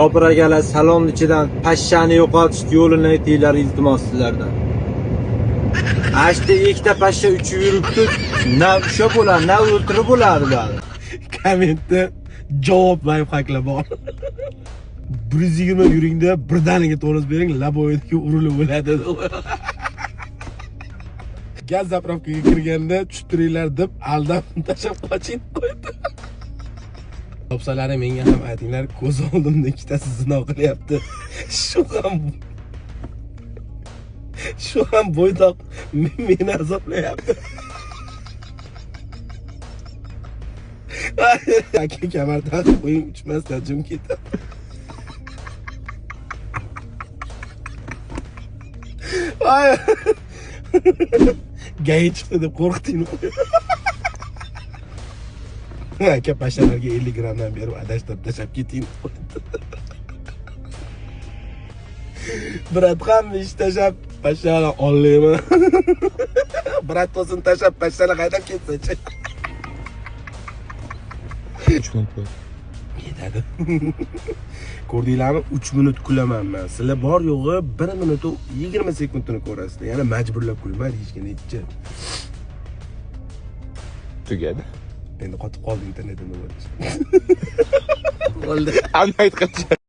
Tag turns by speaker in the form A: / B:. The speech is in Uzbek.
A: Bobur akalar, salon ichidan pashshani yo'qotish yo'lini aytinglar, iltimos sizlardan. Ana shu ikkita pashsha uchib yuribdi, na ushlab bo'ladi, na o'ltirib bo'ladi bularni.
B: Kommentda javob layfhacklar bor. 120 yuringda, birdaniga tormoz bering, laboyidagi urilib o'ladi. Gaz заправка ga kirganda tushib turinglar deb aldab tashlab qochib qo'ydi. Topsalaring menga ham aytinglar, ko'z oldimda ikkitasi zino qilyapti. Shu ham bo'ydoq meni azoblayapti. Aka, kamar taqib qo'ying, uchmasdan jim ketadi. Ay. Gayi chiqdi deb qo'rqding. Aka, pashshalarga 50 grammdan berib adashtirib tashlab keting. Brat, hamma ish tashlab pashshalar ollayman. Brat o'zini tashlab pashshalar haydab ketsa-chi.
C: 3 minut bo'ldi.
B: Yetadi. Ko'rdinglarmi? 3 minut kulaman men. Sizlar bor yo'g'i 1 minut 20 sekundini ko'rasizlar. Yana majburlab kulmaydi hech kim necha.
C: Tugadi.
B: Endi qotib qoldi internetimda bo'lish. Bo'ldi.
C: Anayt qilchi.